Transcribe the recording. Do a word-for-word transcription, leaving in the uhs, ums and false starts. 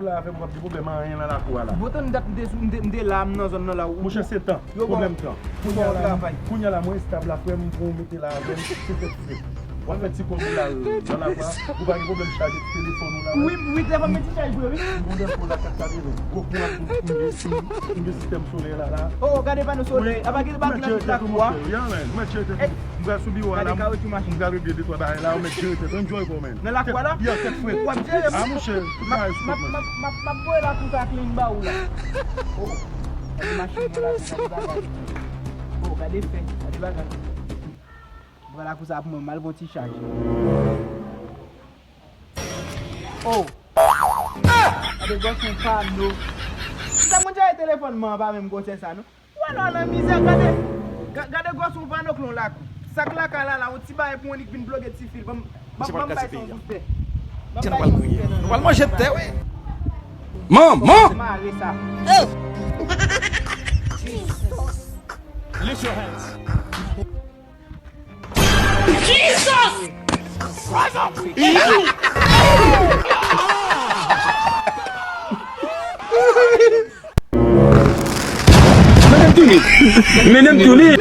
La avè m, w ap gen pwoblèm anyen nan lakou a la. Bon, tan dat m te sou, m te, m te la, m nan zòn nan la. Monchè, se tan. Pwoblèm tan. Kounya la, kounya la, mwen estab la, frè m, pou w mete la avè m, se tèt frèt. W ap fè ti koze la, nan lakou a, ou pa gen pwoblèm chaje ti telefòn ou la. Wi, wi, telefòn mwen ti chaje vre, wi. M gon defo la, kat katrevens. Gwo kouran pou m touye, touye sistèm solèy la, la. Oh, gade pano solèy. Apa gen pa ki nan tout lakou a. Yeah, man. Mwen tcheke tèt ou. M pral sou biwo a la. M pral regle de twa bagay la, ou mèt jere tèt ou. Enjoy kò, man. Nan lakou a la? Yeah, tèt frèt. W ap jere. Ah, monchè, tout bagay sou kont mwen. M ap, m ap, m ap voye lakou sa clean ba ou la. Oh, gade machin nan la, gade bagay. Oh, gade fè, gade bagay. M pran lakou sa pou mwen, m al fè yon ti chaj. Oh. Gade gòs yon pano. Sa moun jere telefòn mwen pa menm gwosè sa, non? Ou al nan mizè, gade. Ga- Gade gòs yon pano klon lakou. Sak lakay la la, yon ti bagay pou yon nik vin ploge ti fil. Ban m, ban m, ban m bay son boustè. Ban m bay son boustè nan. Nou pral manje tè, wi. Manman! Mare sa. Lift your hands. Jesus! Brother! Mennen m tounen! Mennen m tounen!